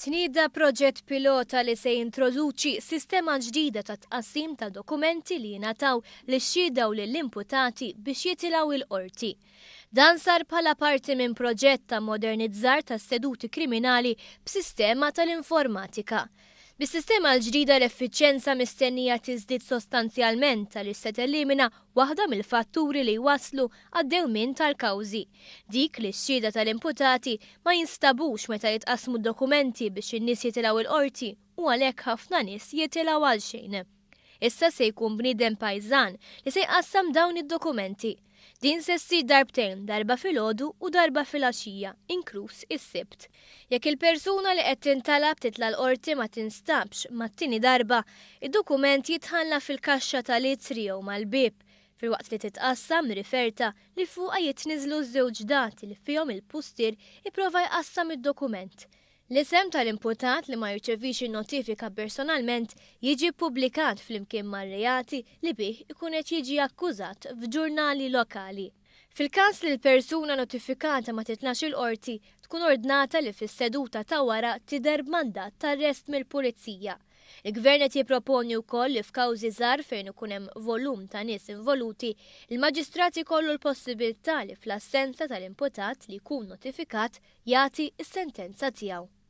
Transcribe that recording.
Tnieda proġett pilota li se jintroduċi sistema ġdida ta' tqassim ta' dokumenti li jingħataw lix-xhieda u lill-imputati biex jitilgħu il-qorti. Dan sar bħala parti minn proġett ta' modernizzar tas-seduti kriminali b'sistema tal-informatika. Bis-sistema l-ġdida l-effiċjenza mistennija tiżdied sostanzjalment għaliex se telimina waħda mill-fatturi li jwasslu għad-dewmien tal-kawżi, dik li x-xhieda tal-imputati ma jinstabux meta jitqassmu d-dokumenti biex in-nies jitilgħu il-qorti u għalhekk ħafna nies jitilgħu għal xejn. Issa se jkun bniedem pajżan li se jqassam dawn id-dokumenti. Din se ssir darbtejn, darba filgħodu u darba filgħaxija, inkluż is-Sibt. Jekk il-persuna li qed tintalab titla' l-qorti ma tinstabx mat-tieni darba, id-dokument jitħalla fil-kaxxa tal-ittri jew mal-bieb, filwaqt li titqassam riferta li fuqha jitniżlu ż-żewġ dati li fihom il-pustier ipprova jqassam id-dokument. L-isem tal-imputat li ma jirċevix in-notifika personalment jiġi ppubblikat flimkien mar-reati li bih ikun qed jiġi akkużat f'ġurnali lokali. Fil-każ li l-persuna notifikata ma titlax il-qorti, tkun ordnata li fis-seduta ta' wara tidher b'mandat ta' arrest mill-pulizija. Il-Gvern qed jipproponi wkoll li f'kawżi żgħar fejn ikun hemm volum ta' nies involuti, il-maġistrat ikollu l-possibilità li fl-assenza tal-imputat li jkun notifikat jagħti s-sentenza tiegħu.